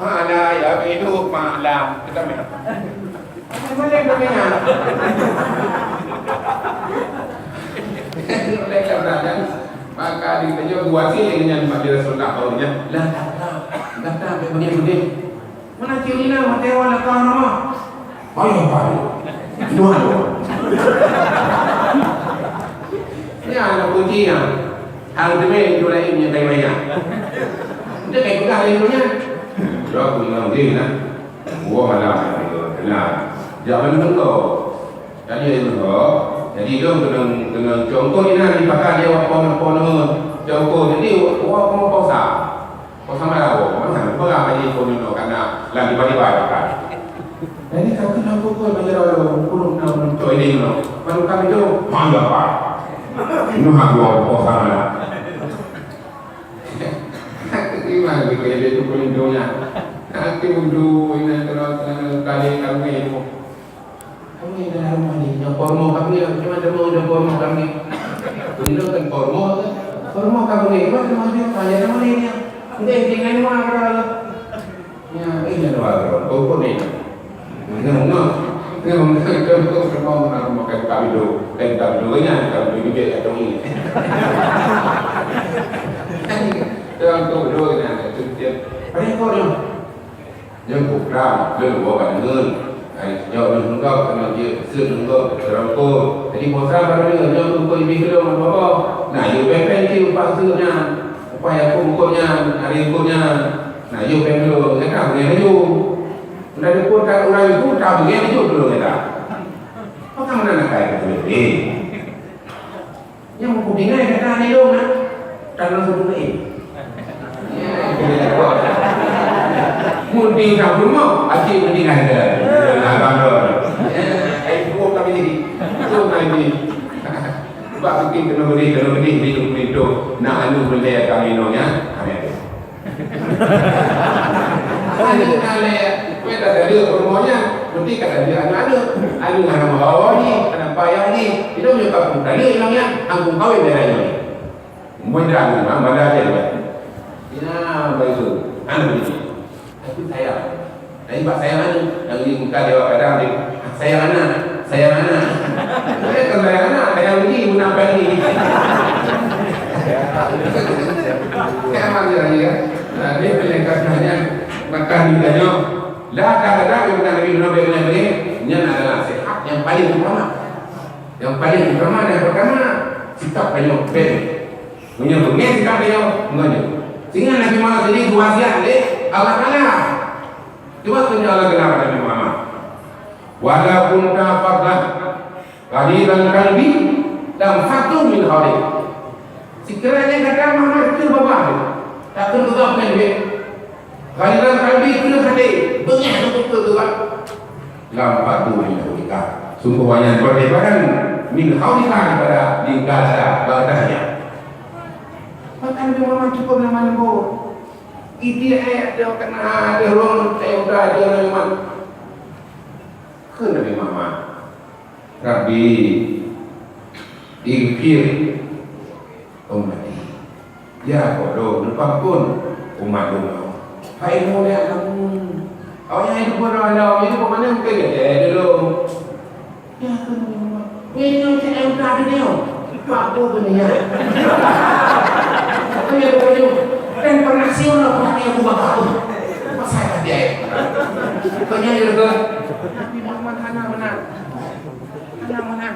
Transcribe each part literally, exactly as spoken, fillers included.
Malah ya, hidup malam. Kita main. Boleh, boleh, ya. Oleh karena kan, maka di, dia buat sih dengan Nabi Rasulullah, kaumnya, "Lah, gata, gata, bagi, bagi." Mana ciri na mata awak nak kau nama? Payah, payah. Dua, dua. Ini anak kunci ya. Hang demi itu lain yang kayu banyak. Dia kayu dah lain punya. Dua puluh enam dia lah. Dua malam. Nah, jangan dulu. Tadi itu, jadi dong kena, kena congkok ni, nah, dipakai dia wak pon-, pon-, congkok. Jadi, wak pon-, posa. Posa malam, wak pon-, mana? Berapa ni pon-, no, karena lagi tiba-tiba pakai. Jadi, kau kena pukul bagi orang puluh enam untuk ini, no. Baru kami tu, mangga, Pak. Ini hak gua, posa malam. Terima kasih, itu pun hidungnya. Nanti wudhu, ini terus, eh, kali kami itu. Kami dalam rumah ni, nyang pormo kami, cuma temu nyang pormo kami. Ini kan pormo tu. Pormo kami, buat rumah dia, tanya nama dia. Dia tinggal rumah, ada. Ya, ini luar, kau pun ni. Mana, mana? Ni, mana, kau, kau, kau, kau, kau, kami dulu. Kan kami dulu, kan kami dulu juga, kata ni. Kan kau dulu, kan, tu dia. Paling kau ni. Nyoe program lôn woe bak deungon. Hai, nyoe lôn heumbok keunoe jeuet, seuet heumbok keurangkôt. Jadi, boh sa baroe nyoe, nyoe keupeue jih keudong boh-boh. Nah, yue péng-péng cit upah seuet nyan, upah nyang keumbok nyan, hari keumbok nyan. Nah, yue péng lôn, nyang ka beungéh laju. Udah dipun ka urang ibu, ka beungéh laju tulông nyang ka. Pakon meunan akai keu duit? Nyang meupeutinggai gata nilông na, ka na seubeutôi. Mun tinggai peurumoh, aci meutinggai gata. Nah, bandar. Eh, eh, bukan kami ni. Bukan kami ni. Sebab mungkin kena beri, kena beri, hidup pintu. Nak anu benda kami nong ya. Amin. Aneuk talèe, weh, tak ada peurumoh nyan, mesti ka ada aneuk-aneuk. Aneuk hana meuhawa jih, hana payah jih. Itu menyebabkan tadi bilang nyan, hana kawin dengan aneuk. Mudah memang pada aja dia. Ya, baik tu. Aneuk ni. Tapi sayang. Tapi bak sayang aneuk, yang di muka dia kadang dia, "Ah, sayang anak, sayang anak." Dia kan sayang anak, sayang ni, menampak ni. Kayak mana dia, ya? Nah, dia punya katanya, maka dia tanya, lah, kadang-kadang dia bukan Nabi Muhammad bin Abdul, nyan adalah sihat yang paling utama. Yang paling utama dan pertama, sikap tanyoe bèk. Meunyoe beungéh sikap tanyoe, meunyoe. Sehingga Nabi Muhammad sendiri diwasiat lé Allah Taala. Coba tunjuk Allah kenapa Nabi Muhammad. "Walau kunta faddan ghalizal qalbi lanfaddu min hawlik." Sekiranya gata Muhammad keu babah, tak keu geupeugah bukan duit. Ghalizal qalbi, keuneuk até, beungéh beutôi-beutôi geuh. Lam batu min haulika. Sungguh awaknyan berdebatan min haulika daripada lingkaran batasnya. Maka Nabi Muhammad cukup lemah lembut. Iti ayat dia kena ada ruang saya udah aja Nabi Muhammad. Ke Nabi Muhammad. Rabbi, ighfir ummati. Ya Allah, lôn, neupeuampôn umat lôn. Fa innahum la ya'lamun. Awaknyan hana peue lom, hana peue lom, mungken gata lôn. Ya Allah, nyoe cit M K tu nyoe. Apa tu ni ya? Apa ya tu? Dan pernah siun lah, pernah dia buat apa? Pasal dia. Kau nyanyi ke? Nabi Muhammad hana meunan. Hana meunan.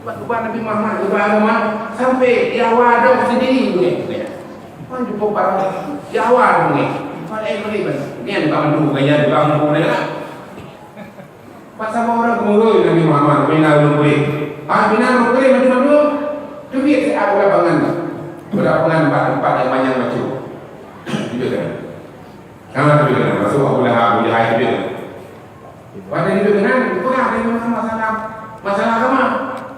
Sebab ubat Nabi Muhammad, ubat agama, sampai di awal dong sendiri punya. Kan jumpa para di awal punya. Pada yang beri kan. Ni ada kawan tu, gaya di bawah tu, ya. Pas sama orang kemurui Nabi Muhammad, bina ulun kulit. Ah, bina ulun kulit, macam mana? Teubiet saya ada lapangan. Lapangan empat tempat yang banyak macam. Gitu kan. Sama tu kan. Masuk Abu Lahab, Abu Jahal, gitu kan. Pada hidup dengan, peugah dari masalah, masalah agama.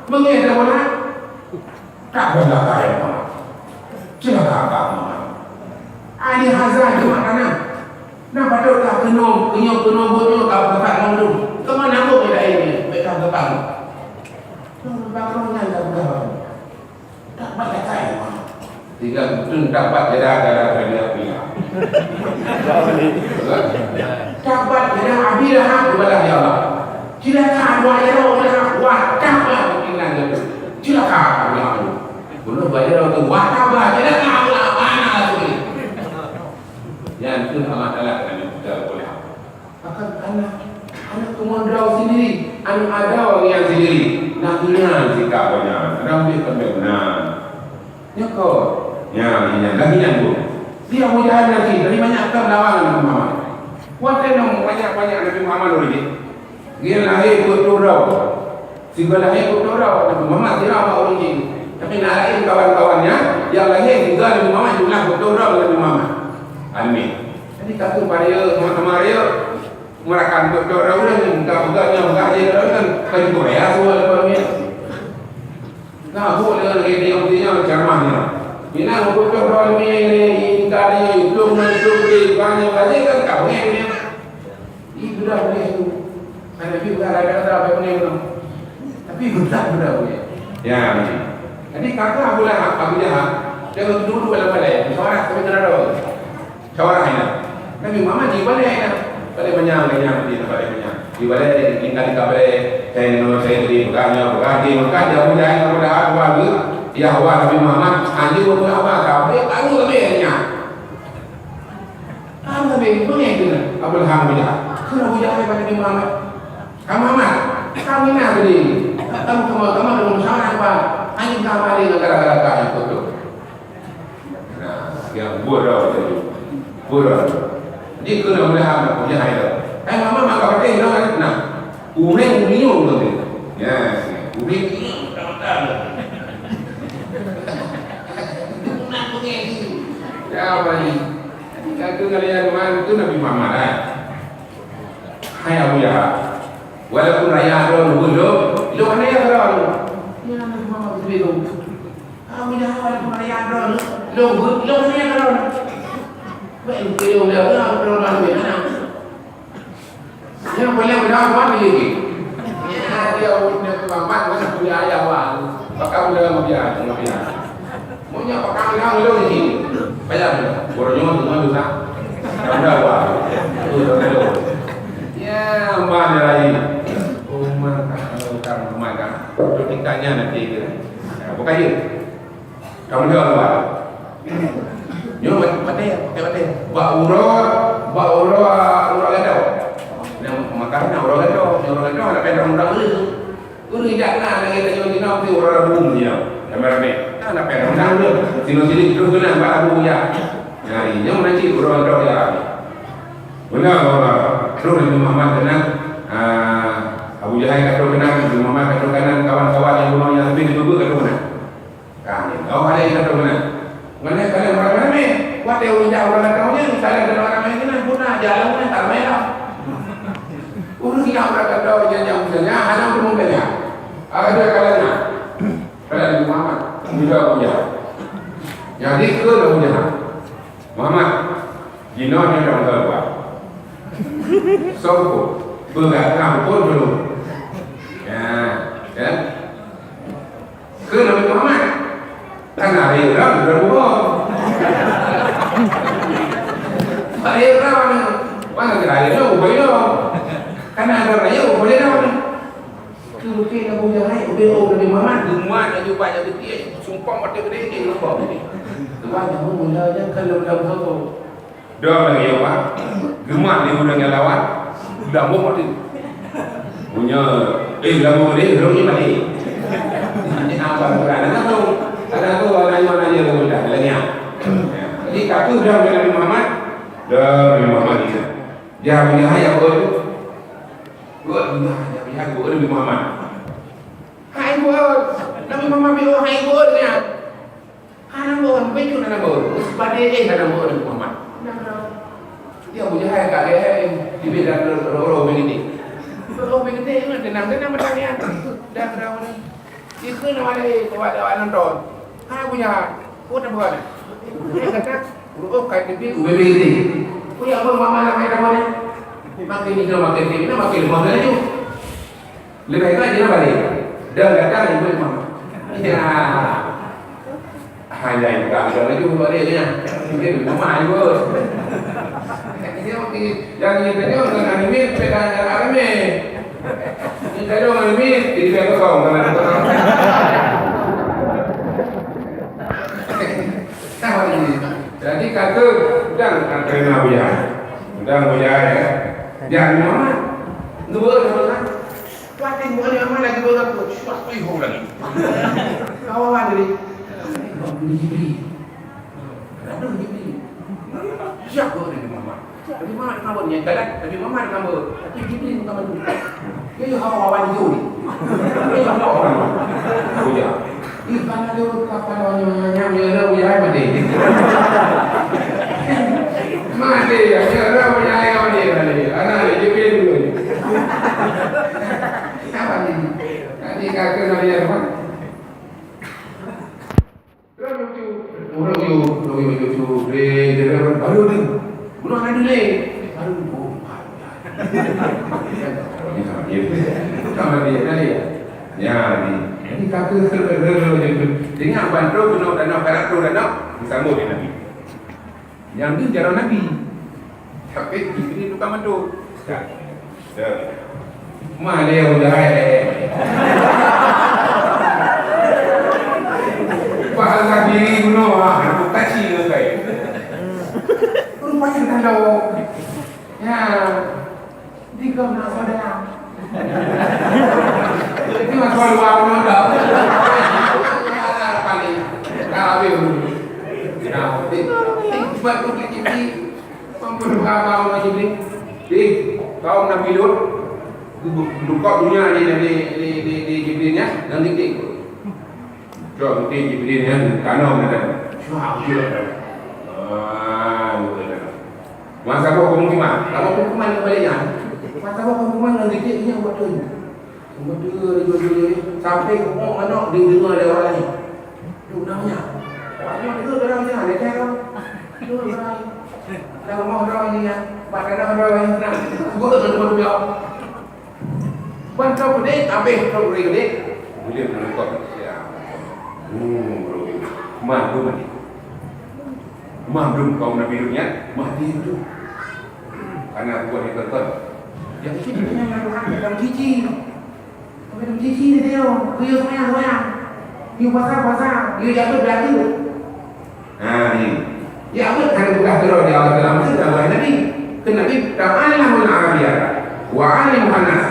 Mengeh dah bola, tak bola kaya bola. Celaka agama. Ahli hazan cuma tanah. Nah, patut tak kena, kena, kena buat nyoe, tak pekat ngon tu. Kemana pun kita ini, tak pekat. Bakal nyan tak pekat. Tak pakai kaya bola. Sehingga beutôi tabat jadah-jadah Abi Lahab. Tabat jadah Abi Lahab ibadah ya Allah. Cilaka dua jaroe Abi Lahab, wah, tabat inan jatuh. Cilaka Abi Lahab. Bunoe dua jaroe tu, wah, tabat, cilaka Abi Lahab, mana tu? Nyan tu Allah Taala keuneuk peugah Abi Lahab. Akan anak, anak keumandau sendiri, anak adau ngieng sendiri. Nah, nyan sikap gobnyan. Rabe keuneuk na. Nyoe kon. Nyan, nyan, lagèe nyan pun. Di Abu Jahal nyan cit, dari banyak kan lawan Nabi Muhammad. Watèe nyoe banyak-banyak Nabi Muhammad ureueng jih. Dia lahé peuet ploh droe. Sigoe lahé peuet ploh droe, Nabi Muhammad sira bak ureueng jih. Tapi na laén kawan-kawannya, nyang lahé sigoe Nabi Muhammad jumlah peuet ploh droe Nabi Muhammad. Amin. Jadi, ka kheueh pariek, teuma-teuma rayeuk, meurakan peuet ploh droe ureueng, ka peugah nyoe, peugah jih droe kan, ka jipeubayar semua lepas ni. Ka buet lé lagèe nyoe, nyoe ceramah nyoe. Bila peuet ploh droe ni, ni, ni, ka ni, belum, belum, belum, kan, ni, kan, ka beungèh ni. Ih, beudah beungèh tu. Kan Nabi peugah rata-rata bèk beungèh tu. Tapi beudah, beudah beungèh. Ya, betul. Jadi, kata Abu Lahab, Abu Jahal, dia duduk-duduk dalam balai, musyawarah, tapi tak ada orang. Musyawarah ina. Nabi Muhammad di balai ina. Balai manyang, balai nyang, di balai manyang. Di balai, di tingkat di balai, saya nyoe, saya tadi peugah nyoe, peugah di Mekah, di Abu Jahal, Abu Lahab, dua tu, ya, wah, Nabi Muhammad, anjing untuk apa? Tapi baru lebih nya. Kamu lebih punya itu kan, Abu Lahab, Abu Jahal. Kena Abu Jahal pada Nabi Muhammad. Kamu Muhammad, kamu nak beli. Kamu, kamu, kamu ada masalah apa? Anjing kamu ada gara-gara kamu itu. Nah, yang bodoh itu. Bodoh. Jadi, kena Abu Lahab, Abu Jahal. Hai, Muhammad, maka pakai, nah. Umeng umiung tu. Ya, umeng umiung, tak betul. Nak pergi. Ya, apa ni? Kata kalian, man, tu Nabi Muhammad, eh. Hai Abu Jahal. Walaupun raya droe lôn, lôn hana ya droe. Ya, Nabi Muhammad beutôi lôn. Abu Jahal, walaupun raya droe lôn, lôn, lôn hana ya droe. Baik, lôn kira, lôn kira, lôn kira, lôn kira. Nyang paléng beuna wan lé. Ya, dia pun dia tu mamat, mana punya ayah wan. Pakam dia mabiar, mabiar. Punya pakam dia lagi. Payah dia. Bornyo tu mana tu nak? Dah wan. Tu dah tu. Ya, mana lagi? Uma kalau tak mamat kan. Tu kita nya nanti ke. Bukan dia. Kamoe jaweueb, Pak. Nyoe mat-, maté, pakai maté. Bak uroe, bak uroe, uroe gadoh. Nyang makan na uroe gadoh, nyang uroe gadoh hana payah undang ureueng. Ureueng jak na lagèe tanyoe jinoe meusti uroe Rabu jinoe. Ramé-ramé. Hana payah undang ureueng. Sinoe sini terus keunan bak Rabu jak. Nah, nyoe meunan cit uroe gadoh jak. Beuna, beuna. Terus Nabi Muhammad keunan, ah, Abu Jahal ka trok keunan, Nabi Muhammad ka trok keunan, kawan-kawan nyang bunoe nyang leubeh dipeubeuet ka trok keunan. Ka, oh, ada yang kata benar. Mana kalian orang ramai? Watèe ureueng jak ureueng datang ni, kalian kena orang ramai ni, nah, guna jalan ni, tak ramai dah. Ureueng jak ureueng datang, ureueng jak misalnya, hana ureueng misalnya. Ada kalian nak? Kalian Muhammad, juga punya. Jadi, ke dah punya. Muhammad, jinoe ni dah buat. Songko, beugakang pun belum. Ya, ya. Keu Nabi Muhammad. Kan hari Ram bulan Muharram. Hari Ram ni. Mana ke hari Ram, bukan Ram. Kan ada raya, bukan Ram ni. Keu Abu Jahal, ubé oh Nabi Muhammad, geumat laju bak nyang beutôi, sumpah mata gede ni, lupa ni. Tuan, kamu mula je kan dalam soto. Dua orang yang apa? Gemak ni orang yang lawan. Dah mau mati. Punya, eh, dah mau ni, orang ni mati. Ini apa Quran? Ada tu, ada tu, ada yang mana dia tu dah, ada ni. Jadi, kata dah Nabi Muhammad, dah Nabi Muhammad ni. Dia punya ayat apa tu? Buat punya ayat, punya buat Nabi Muhammad. Hai buat, Nabi Muhammad bilang hai buat ni. Hana beuon, beujeuet hana beuon. Seupadi éh hana beuon Muhammad. Dia Abu Jahal ka lheueh, eh, di bidang roh-roh beugini. Roh beugini, tenang-tenang meunan nyan. Dah, dah, dah. Ikeu nama lagi, coba awak nonton. Hai Abu Jahal, kau tak buat. Dia kata, roh ka tepi, ubé beugini. Kau yang apa mama nak main apa ni? Makin ni, makin ni, makin lemah lagi. Leubeh baik jinoe balik. Dan datang ibu imam. Ya. Hai, hai, bukan, bukan laju, buat dia, dia. Dia memang, hai, bos. Dia, dia, yang ni, dia, dia, dia, dia, dia, dia, dia. Ni tadi orang ni, jadi dia kosong, kan ada kosong. Nah, ini. Jadi kata, udang, ah, kena bujai. Udang bujai, ya. Jangan mana? Dua, dua, kan? Kuatin bukan yang mana lagi dua ratus. Sudah payah lagi. Kawan lagi. Ini Jibril. Aduh, Jibril. Siapa ni, Mama? Tapi Mama ada kawan yang galak, tapi Mama ada kawan. Tapi Jibril bukan manusia. Dia hawa wan juri. Dia hawa wan. Oh, ya. Ih, karena dia bukan kawan yang nyam, ya, ya, ya, mati. Mati, ya, ya, ya, ya, mati, mati. Anak dia, Jibril dulu. Apa ni? Tadi kata Nabi Muhammad. Terus lucu. Ureueng yue, ureueng yue lucu. Lé, lé, lé, baru tu. Bunoe hana dilé. Baru, oh, sama dia, sama dia. Ya, ni. Jadi kata, ingat bantu kena dana, karakter dana, disambung dengan Nabi. Nyang deuh jaroe Nabi. Tapi Jibril tukang bantu. Ya. Ya. Mah dia udah hai. Bahasa diri bunoe ah, aku kaci dengan kai. Rupanya kan tahu. Ya. Di kau nak saudara. Itu mah soal luar rumah dah. Paling. Dah habis. Dah habis. Sebab tu kita ni, mampu berapa orang Jibril? Di kaum Nabi Lut, dukok dunia di, di, di, di, di Jibril nya, dan titik. Cok, mungkin Jibril nyan tanam dah. Cuma aku lah. Ah, betul dah. Masa buat pemukiman, kalau pemukiman yang balik nyan, masa buat pemukiman yang dikit ni buat tu. Buat tu, dia jual-jual ni. Sampai umur manok dia dengar dari orang lain. Tu namanya. Orang lain dengar dari orang lain, dia cakap. Tu orang lain. Dah rumah orang ni ya. Buat tanah orang lain. Nah, buat tu, buat tu. Ban ka beudéh, abéh trok ureueng udép. Buleuen meureumpok siang. Hmm, ureueng udép. Mandum mati. Mandum kaum Nabi Lut nyan mati tu. Karena bukan yang tonton. Yang itu namanya Tuhan dalam gigi. Dalam gigi dia tengok. Dia semayang, semayang. Dia puasa, puasa. Dia jaga, jaga. Ha, ni. Ya, apa kata peugah keudroe di Allah Taala meunan lam Nabi? Kheun Nabi, "Ta'allamul Arabiyyata wa 'allimuhan nas."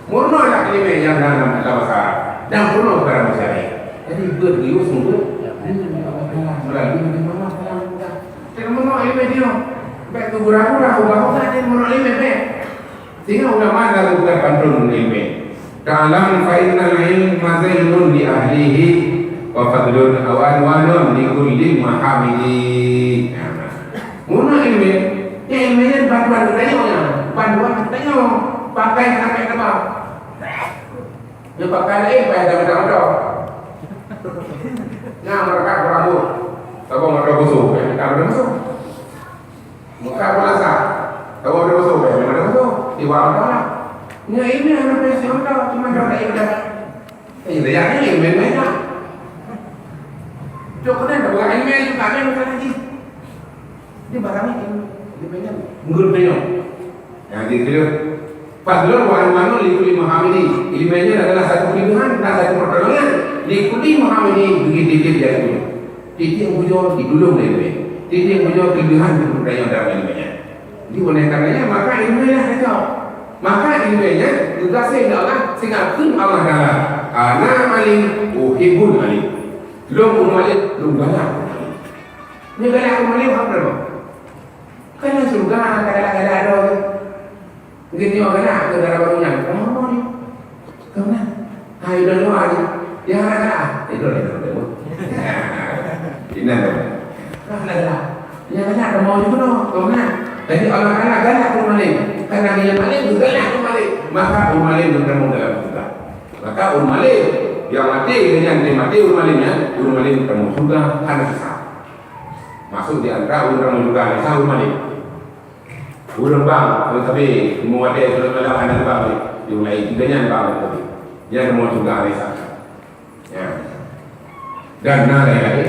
Meurunoe lah ileumèe nyang na lam bahasa Arab dan peurunoe keu manusia laén. Jadi, beuet geuyue sungguh meulalu Nabi Muhammad sallallahu alaihi wasallam. Jadi, meurunoe ileumèe nyoe. Bèk keu gura-gura, ubah-ubah, jadi meurunoe ileumèe bèk. Sehingga ulama lalu bukan pantun ilmiah. Ta'lam fa innal ilma zainun li ahlihi wa fadlun wa anwanun li kulli mahamidi. Nah, meunan ilmiah, ya ilmiah nyan bantuan geutanyoe nyan, bantuan geutanyoe pakai sampai teuma. Nyoe pakai laén payah dalam moto. Nah, mereka berambut. Saboh moto busuk, ya, kita berambut. Muka pulasa. Tahu ada musuh, ya, mana musuh? Iwa mana? Nya ini anak pensiun tau, cuma dah tak ada. Eh, dia ni main-main lah. Cok kena dah bukan main-main juga, main bukan lagi. Dia barang ni, dia main kan. Menurut dia. Yang dia kira, fadlun wa anwanun li kulli muhamidi. Ilmu nyan adalah satu kelebihan dan satu pertolongan li kulli muhamidi bagi tiap-tiap yang punya. Tiep-tiep bujur ditulông lé Nabi. Tiep-tiep bujur keulebihan geupeudayang dalam ileumèe nyan. Jadi, oleh karenanya, maka ileumèe nyan cocok. Maka ileumèe nyan geugaséh lé Allah sehingga kheun Allah Taala, "Ana alim, uhibbul alim." Lôn ureueng alim, lôn galak ureueng alim. Nyoe galak ureueng alim, apa nama? Kan lam syeuruga, galak-galak droe. Mungkin nyoe galak keu dara barô nyan. Oh, ni. Keu meunan. Hai, udah dua hari. Ya, galak. Eh, udah, udah, udah. Inan dah. Galak, galak. Ya, galak, dah mau juga, noh. Keu meunan. Jadi, Allah Taala galak keu maléng. Karena dia maléng, galak keu maléng. Maka, ureueng maléng geuteurimong dalam syeuruga. Maka, ureueng maléng nyang maté, nyang maté ureueng maléng nyan, ureueng maléng geuteurimong syeuruga, hana sisat. Masuk di antara ureueng geuteurimong syeuruga, hana sisat ureueng maléng. Ureueng bank, ureueng sabé, ilmu watèe, ureueng malam, aneuk bank, di mulai tiga nyan bank, di. Nyan semua juga Alisa. Ya. Dan na lain-lain.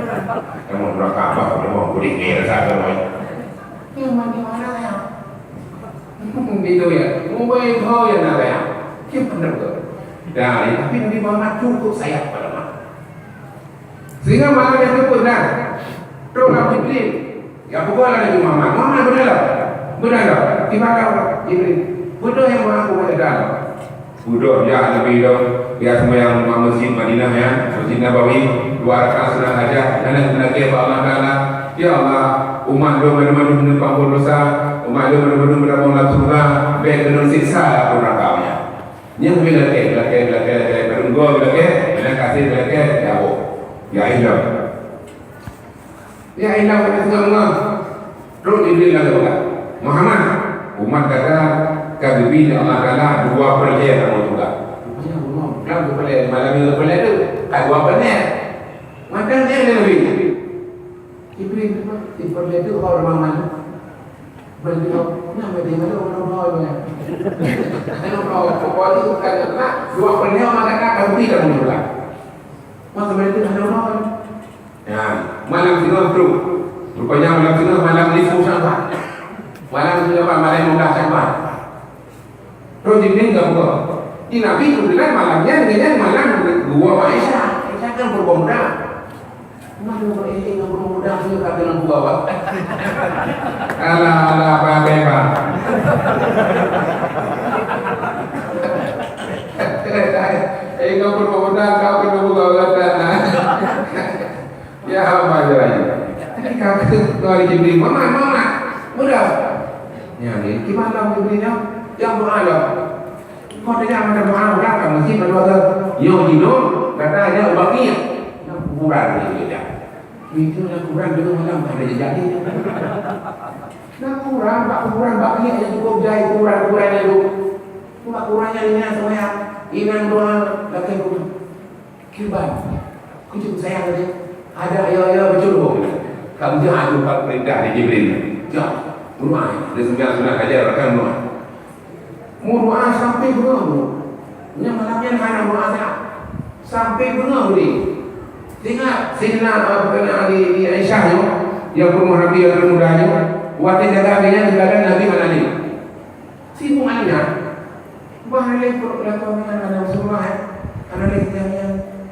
Kamu neraka apa? Kamu boleh ngira saja, boy. Yang mana, mana ya? Itu ya. Mungkin itu yang nak ya. Kita benar betul. Dah, tapi Nabi Muhammad cukup sayang pada mak. Sehingga malam yang cukup dah. Tolong Jibril. Ya, pukul lah Nabi Muhammad. Muhammad benar lah. Benar lah. Di mana Jibril? Betul yang Muhammad benar. Udah, ya, Nabi dah, ya, sembahyang lima masjid Madinah, ya, Masjid Nabawi, dua rakaat sunat hajat, dan yang terakhir bak Allah Taala, "Ya Allah, umat lôn mandum-mandum meuneumpang dosa, umat lôn mandum-mandum meuneumpang dalam surga, bèk keuneuk siksa lam neraka." Nyang geulakée, geulakée, geulakée, geulakée, barô geulakée, geulakée, geulakée, ya Allah. Ya Allah. Ya Allah, keuneuk seungoh-seungoh. Trok Jibril lagée peugah, "Muhammad, umat gata ka geubri lé Allah Taala dua peurlée kamoe teuga." Rupanya bunoe, lam dua peurlée, malam nyoe dua peurlée tu, ka dua peurlée. Mantong dia lé Nabi. Jibril, di peurlée tu ho lamang malam. Beliau, na Madinah tu orang bawa juga. Kalau kau pokok itu kan nak dua peurlée maka tak akan tidak menolak. Masa beliau tu ada orang. Ya, malam singoh tu. Rupanya malam singoh malam nisfu Sya'ban. Malam singoh malam lima belas Sya'ban. Terus Jibril ka buka. Di Nabi kebetulan malam nyan, nyan malam geuwoe Aisyah. Aisyah kan peurumoh muda. Malu, eh, eh, ngon peurumoh muda tu ka keuneuk buka, Pak. Alah, alah, pakai, Pak. Eh, ngon peurumoh muda ka keuneuk buka, kata. Ya, apa je lagi? Tapi ka keuneuk keluar Jibril, "Mama, mama, muda." Ya, ni, gimana Jibril, ya? Yang berhala. Kau tanya macam mana orang kat masjid, lalu kata, "Yo, jinoe, kata dia ubak ni." Nah, kuburan ni dia. Itu nak kuburan dulu malam tak ada jejak ni. Nah, kuburan, bak kuburan, bak ni yang cukup jai kuburan, kuburan itu. Cuma kuburan yang ini semuanya inang doa, laki kuburan. Kiban, kujeuet sayang tadi. Ada ya-ya beutôi. Ka geujak aju pat peurintah di Jibril. Jak, meuruai. Dia sembilan sunat saja rakan meuruai. Meuruai sampai beungoh. Nyang malam nyan hana meuruai sangat. Sampai beungoh tadi. Ingat, Saidina, eh, bukan di, di Aisyah nyoe, yang peurumoh Nabi yang muda nyoe, watèe jaga abéh nyan, kadang Nabi hana lé. Sibuk nyan. Bah lé peurumoh lakoe nyan hana Rasulullah, eh. Hana lé nyan, nyan.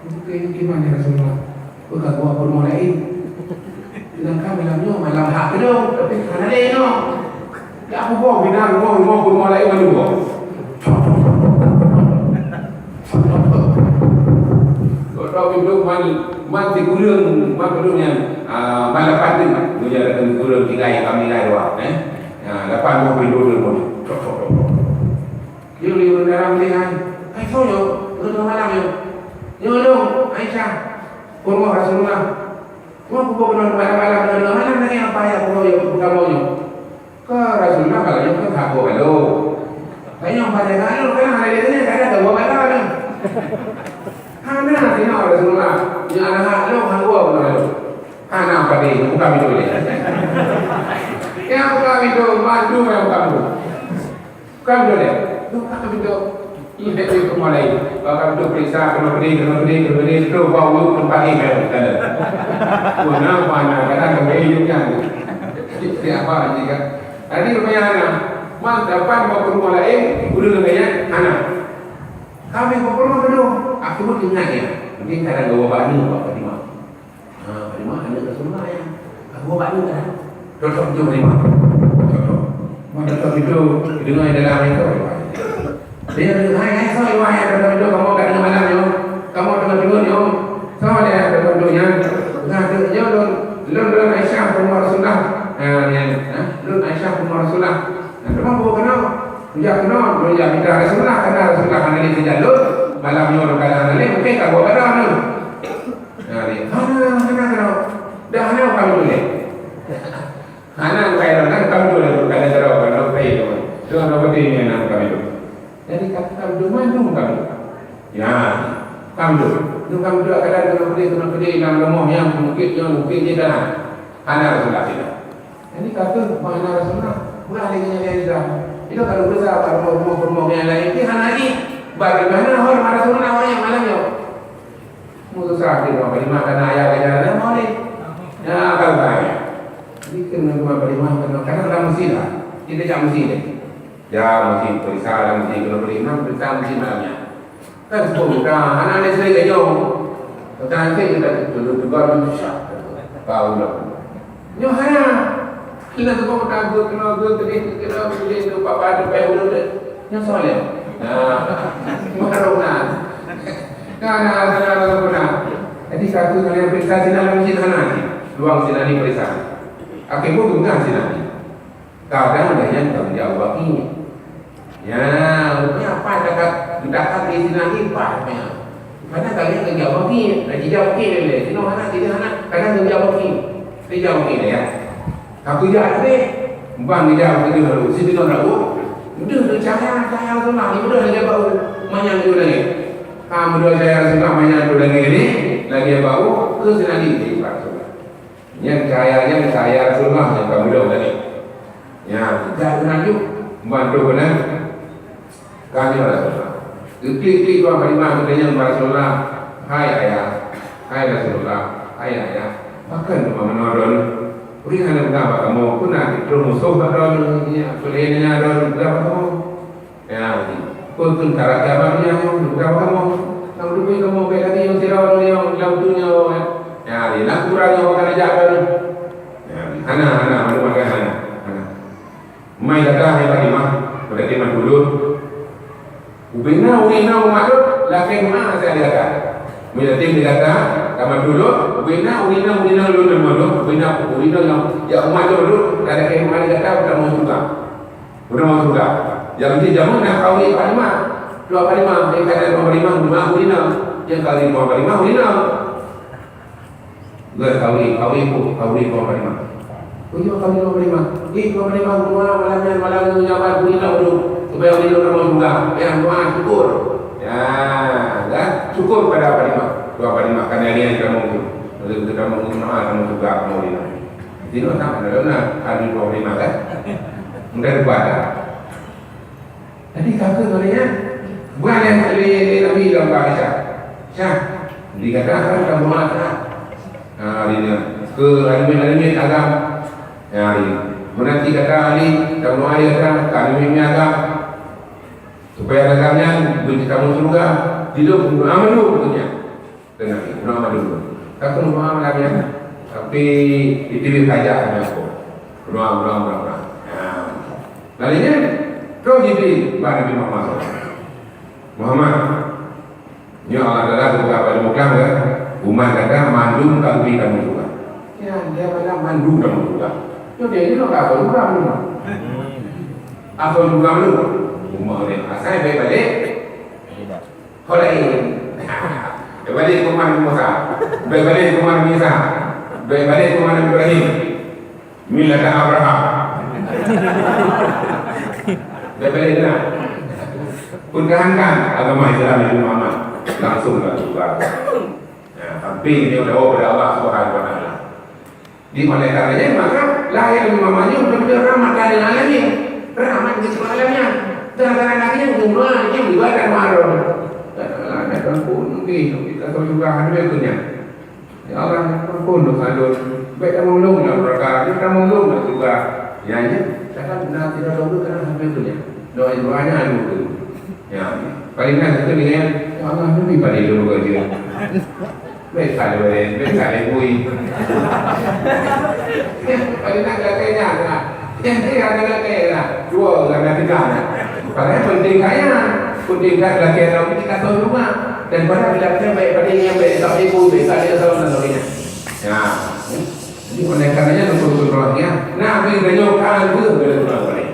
Bukan gimana Rasulullah? Bukan buat peurumoh laén. Sedangkan malam nyoe malam hak keudong, tapi hana lé nyoe. Ya, aku bawa bina rumah, rumah peurumoh laén malu bawa. Kau tahu pintu man, man si kurang, man kurang nyan, ah, man lapan tu. Dia ada kurang tiga yang kami lain dua, eh. Ya, lapan buah pintu tu pun. Cok, cok, cok, cok. Dia boleh dalam dia, hai. Hai, so nyo, udah dua malam nyo. Nyo dong, Aisyah, peurumoh Rasulullah. Cuma pukul bulan malam-malam, malam-malam lagi apa ya, pukul ya, pukul kamu nyo. Ke Rasulullah kalau nyo ke hak gua balu. Tanya pada kalau kan ada dia tanya, ada gua balu kan. Hana sinoe Rasulullah. Nyo anak hak lo, hak gua balu. Hana apa dia, bukan itu dia. Ya, bukan itu, madu yang bukan itu. Kan boleh. Bukan itu. Ini dari semua lain. Bahkan tu periksa, kena beri, kena beri, kena beri, tu bau lu tempat ni kan. Mana, mana, kadang kena beri juga. Siapa lagi kan? Tadi rupanya hana. Man, dapat bawa ke rumah lain, udah kena ya, hana. Kami bawa ke rumah dulu. Aku pun ingat ya. Mungkin kadang bawa bani, bawa ke rumah. Ha, Fatimah aneuk Rasulullah nyan. Abu Bakar kan? Cocok tu Fatimah. Cocok. Mun cocok itu, dengar dalam itu. Dia kata, "Hai, hai, soe wahai Rasulullah, kamu kat tengah malam nyoe? Kamu tengah tidur nyoe? Soe dia Rasulullah nyan?" Nah, tu nyoe lôn, lôn, lôn Aisyah, peurumoh Rasulullah. Ha, nyan, ha? Lôn Aisyah, peurumoh Rasulullah. Nah, teuma buka keunoe. Ujak keunoe, lôn jak mita Rasulullah, karena Rasulullah hana lé sijak lôn. Malam nyoe lôn kana hana lé, mungkin ka buka keunoe. Nah, dia, "Hana, hana keudroe. Dah hana kami tuléh." Hana kaya kan kami tuléh, bukan ada keudroe, bukan ada kaya tu. Tu hana beutôi ni hana kami tu. Jadi, kata kami tu, mana tu kami? Ya, kami tu. Tu kami tu kadang kena pedih, kena pedih, dalam rumah yang mungkin, yang mungkin dia dalam. Hana Rasulullah tidak. Jadi kata mana Rasulullah, beurah lagèe nyan lé Islam. Itu kalau beurah bak rumoh-rumoh yang lain, dia hana lagi. Bagaimana hormat Rasulullah orang yang malam nyoe? Musa di ruang lima karena ayah gaya dalam mau ni. Ya, kalau saya. Jadi kena rumah berlima, kena, karena dalam mesti lah. Kita jangan mesti deh. Ya, mesti periksa dalam mesti, kalau beri enam, periksa mesti malamnya. Kan sebut bukan, anak dia sendiri kayong. Tentang itu kita dulu juga dulu syak. Tahu lah. Nyoh hana. Kena sebut bukan, kena, kena, kena, kena, kena, kena, papa ada payah dulu deh. Nyoh soal ya? Nah, baru nak. Nah, nah, nah, nah, nah, nah. Jadi satu kali periksa sini, lalu sini sana. Luang sini periksa. Akhirnya bukan sini. Kadang ada yang tak menjawab ini. Ya, rupanya apa cakap? Meudakat di sinan di paih meunan. Kadang kalian kerja baki, dah kerja baki lé. Sinoe hana, sinoe hana, kadang kerja baki. Kerja baki lé, ya. Ka kerja lé, bang kerja baki lalu, si bintang lalu. Udah tu cahaya, cahaya Rasulullah, ni udah lagi bau, manyang tu lagi. Ha, udah cahaya Rasulullah, manyang tu lagi ni, lagi bau, ke sinan di, di Rasulullah. Nyan cahaya, nyan cahaya Rasulullah nyang ka meulom tadi. Nyan, jak keunan ju, bantu keunan. Ka nyoe Rasulullah. Geuklik-klik dua kalimah geutanyoe bak Rasulullah, "Hai Ayah, hai Rasulullah, hai Ayah, pakon teuma meunoe droeneuh? Ureueng hana peugah bak kamoe, peue na troh musoh bak droeneuh, nyan, peue lé nyan droeneuh peugah bak kamoe?" Ya, betul. Tara kiamat dunia nyoe, bukan kamu. Kamu tunggu kamu baik lagi yang sira orang yang dalam dunia, ya. Ya, di nak kurang yang akan ajak kan. Ya, hana, hana, malu makan hana. Hana. Mai kata hai Fatimah, pada timan dulu. Ubina, urina, umat tu, lakén ma saya dikata. Bila tim dikata, taman dulu, ubina, urina, urina, lu nama tu, ubina, urina yang, ya, umat tu dulu, lakén ma dikata, udah mau juga. Udah mau juga. Yang penting jamu nak kawin Fatimah. Dua Fatimah, yang kata dua Fatimah, rumah Fatimah. Yang kali dua Fatimah, Fatimah. Dah kawin, kawin pun, kawin dua Fatimah. Tujuh kawin dua Fatimah. Di dua Fatimah, rumah malam yang malam yang jabat Fatimah dulu. Supaya Fatimah mau juga. Yang doa syukur. Ya, kan? Syukur pada Fatimah. Dua Fatimah, karena dia yang kamu tu. Kalau kita mau doa, kamu juga mau Fatimah. Di mana? Ada mana? Kami dua Fatimah, kan? Enggak ada kuasa. Jadi, kata mereka, buat yang boleh Nabi dalam bahasa. Syah, dikatakan kamu mata. Ha, ini. Ke alimin-alimin agam. Ya, ini. Menanti kata Ali, kamu ayah kata, ke alimin agam. Supaya agam yang benci kamu surga, hidup untuk amal dunia. Dan Nabi, bunoe madu. Tapi bunoe madu ya. Tapi itibik saja hanya aku. Bunoe, bunoe, bunoe, bunoe. Ya. Lalu nya, terus Jibril bak Nabi Muhammad. Muhammad, nyoe Allah Taala buka pada mukam ke? Umat kata mandum kami kamu juga. Ya, dia pada mandum kamu juga. Nyoe dia juga apa juga mandum. Apa juga mandum? Umat ni asai baik balik. Ho laén. Bèk balek keu umat Nabi Musa. Bèk balek keu umat Nabi Isa. Bèk balek keu umat Nabi Ibrahim. Millata Abraham. Bèk balek keunan. Pertahankan agama Islam Nabi Muhammad. Langsung ka syurga. Ya, tapi ini udah pada Allah Subhanahu wa Taala. Di oleh karenanya, maka lahé Nabi Muhammad nyoe beutôi rahmat keu alamin. Rahmat keu seluruh alam nyan. Gara-gara Nabi nyan, jumlah nyan ibadat mahram. Dan Allah dah ampun, mungkin kita tahu juga ada tu nyan. Ya Allah, ampun dosa lôn. Bèk tamong lôn dalam neraka, bèk tamong lôn dalam syurga. Ya, ya. Kadang benar tidak tahu tu, kadang sampai tu nyan. Doa, doanya anu tu. Ya. Paling kan itu dengan, "Ya Allah, lebih pada lôn kerja." Bèk saleuem, bèk saleuem bui. Paling nak lakèe nyan lah. Nyang dia ada lakèe lah. Dua orang dah tiga lah. Padahal penting kaya. Penting dah lakèe tau kita tahu juga. Dan pada bila kita bèk pada yang bèk saleuem bui, bèk saleuem salam dan sebagainya. Ya. Jadi oleh karenanya untuk berdoa ya. Nabi beliau kan tu beliau doa boleh.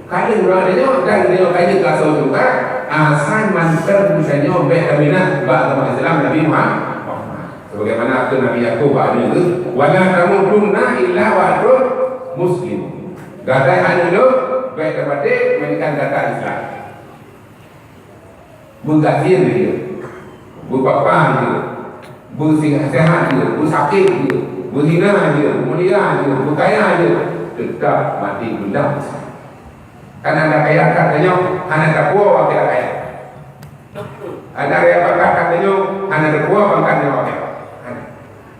Kadang doa dia dan beliau kaji kasar juga. Asal mantan misalnya bèk kaminah bak agama Islam Nabi Muhammad. Sebagaimana kata Nabi Yakub bak aneuk geuh, "Wa la tamutunna illa wa antum muslimun." Gata aneuk lôn, bèk tapatéh melainkan gata Islam. Beugasien jeuet, beupapa jeuet, beusihat-sihat jeuet, beusakét jeuet, beuhina jeuet, beumulia jeuet, beukaya jeuet, teutap maté beulah Islam. Kan hana kaya that tanyoe, hana tapuwoe akhé kaya. Hana kaya pangkat that tanyoe, hana tapuwoe pangkat nyoe akhé. Hana.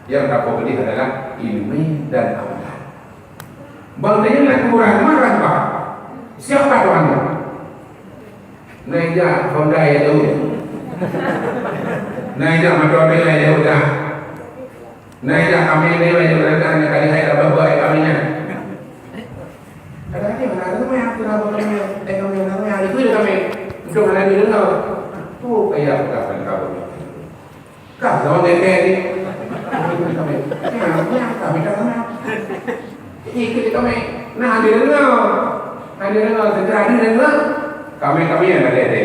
Yang tapuwoe keudéh adalah ileumèe dan amalan. Bang tanyoe na kuburan, meunan bah. Siapa Tuhan? Naik jak Honda ya jauh. Naik jak motor ya jauh dah. Nah, ya, kami ni banyak berada hanya kali hai dapat buat kami nya. Ada ni mana ada yang tu dapat kami, eh, kami, kami, hari tu je kami. Untuk mana dia dengar? Tu kaya aku tak akan tahu. Kau tahu dia kayak ni. Kami, ya, ya, kami tak kenal. Ikut kami. Nah, dia dengar. Nah, dia dengar. Segera dia dengar. Kami, kami yang ada dia.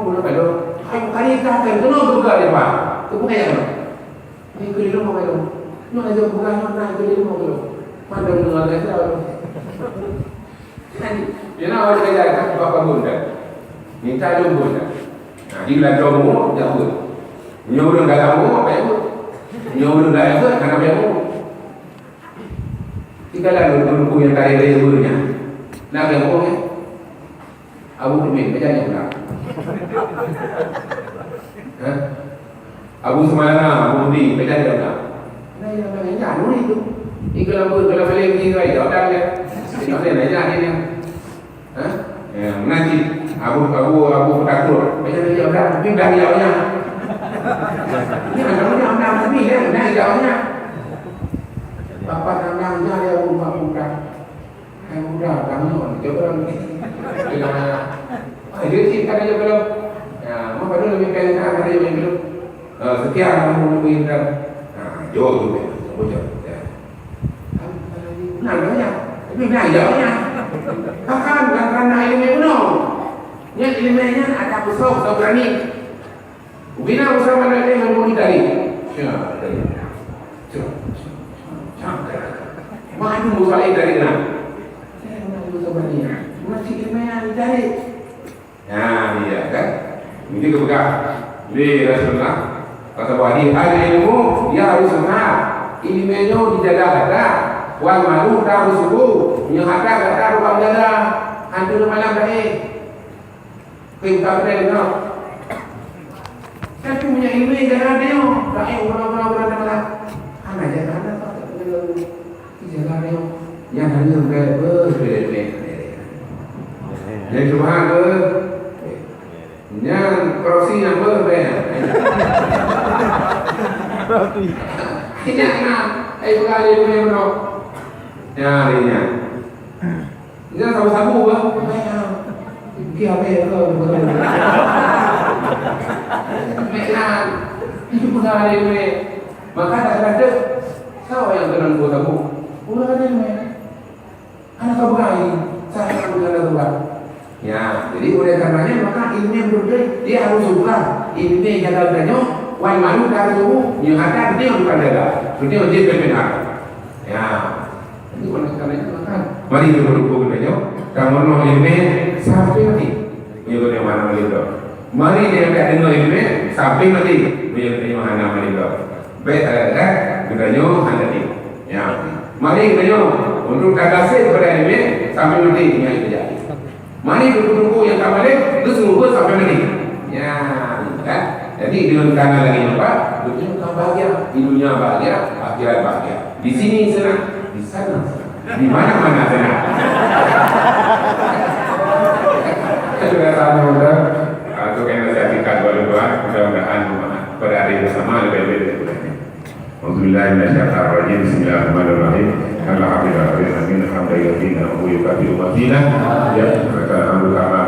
Nyoe bunoe ka lheueh. Hai, kali ka kan, keunoe geupeugah lé Pak. Keupeugah nyoe. Ni keu lheueh lom ka lheueh. Nyoe laju peugah nyoe na keu lheueh lom ka lheueh. Pandang deungon laju. Kan, ya na awak kerja kan, apa pun dah. Minta lom pun dah. Nah, di belakang umur, jauh. Nyoe ureueng dalam umur, apa yang buat? Nyoe ureueng dalam umur, hana apa yang buat? Tinggal lalu teungku nyang tarek raya nyan. Nah, nyang boh nyan. Abu Tumin, baca nyang ulang. Hah? Abu Sumalana, Abu Budi, baca nyang ulang. Nah, nyang ulang nyan, anu itu. Iku lampu, kalau boleh pergi, saya jawab dah, ya. Tidak boleh, baca ni. Hah? Ya, meunan cit Abu, Abu, Abu Peutakrot. Banyak lagi orang, tapi dah ya orang. Ini ada orang orang tapi ya, dah ya orang. Bapak nang nang ya, ya, Abu Bakar. Hai muda, kamu coba ni. Ah, dia cit kan dia belum. Ya, mau baru lebih kaya kan dia belum. Eh, sekian kamu lebih dah. Nah, jauh tu, jauh, jauh. Ya. Nah, banyak. Tapi nah, jauhnya. Bahkan bukan karena ilmu bunoe. Nyan ilmu nyan ada besar, besar berani. Ubina besar mana dia yang mau dicari. Ya, dari. Maju besar dari mana? Saya mau besar berani. Masih ilmu yang dicari. Nah, iya kan? Ini kepeugah lé Rasulullah. Kata Bukhari, "Al-ilmu yahrusunnas." Ileumèe nyoe jijaga hareuta. "Wal malu tahrusuhu." Nyoe hareuta gata rubah jaga. Hantu malam dah eh. Perintah kena dengar. Tapi punya ileumèe jaga dia. Dah eh, orang-orang berada malam. Hana jaga, hana tak. Jalan nyoe, nyan hana bèk beuh bèk. Nyan cuma beuh. Nyan korupsi nyan beuh bèk. Nyan na, ai bukan ada dunia meunoe. Nyan, nyan. Nyan sabu-sabu beuh. Bèk, bèk, bèk. Bèk nyan. Itu bukan ada dunia. Maka dah kata, siapa yang kena sabu-sabu? Bukan ada dunia. Hana kau berani, saya akan menjaga Tuhan. Ya, jadi oleh karenanya maka ilmu betul dia harus suka ilmu jaga tanyoe, wan malu dah tahu, nyoe hata dia bukan jaga, dia dia pemimpin hak. Ya, jadi oleh karenanya maka mari kita berhubung tanyoe, kamu mau ilmu sampai mati. Nyoe mana mari tu. Mari dia tak dengar ilmu sampai mati. Nyoe mana mari tu. Baik, ada kan? Kita nyoe hana ni. Ya. Mari kita nyoe untuk tagaséh kepada ilmu sampai mati dengan kerja. Mari tunggu-tunggu yang tak balik, itu semua sampai mati. Ya, kan? Jadi dengan kanan lagi nampak, dunia bukan bahagia, di dunia bahagia, akhirat bahagia. Di sini senang, di sana senang, di mana-mana senang. Sudah sama udah. Untuk yang saya singkat dua dua, mudah-mudahan pada hari bersama lebih-lebih daripada ini. Auzubillahi minasyaitonirrajim. Bismillahirrahmanirrahim. Alhamdulillahirabbil alamin. Hamdan yuwafi ni'amahu wa yukafi mazidah. Ya, lakal hamdu kama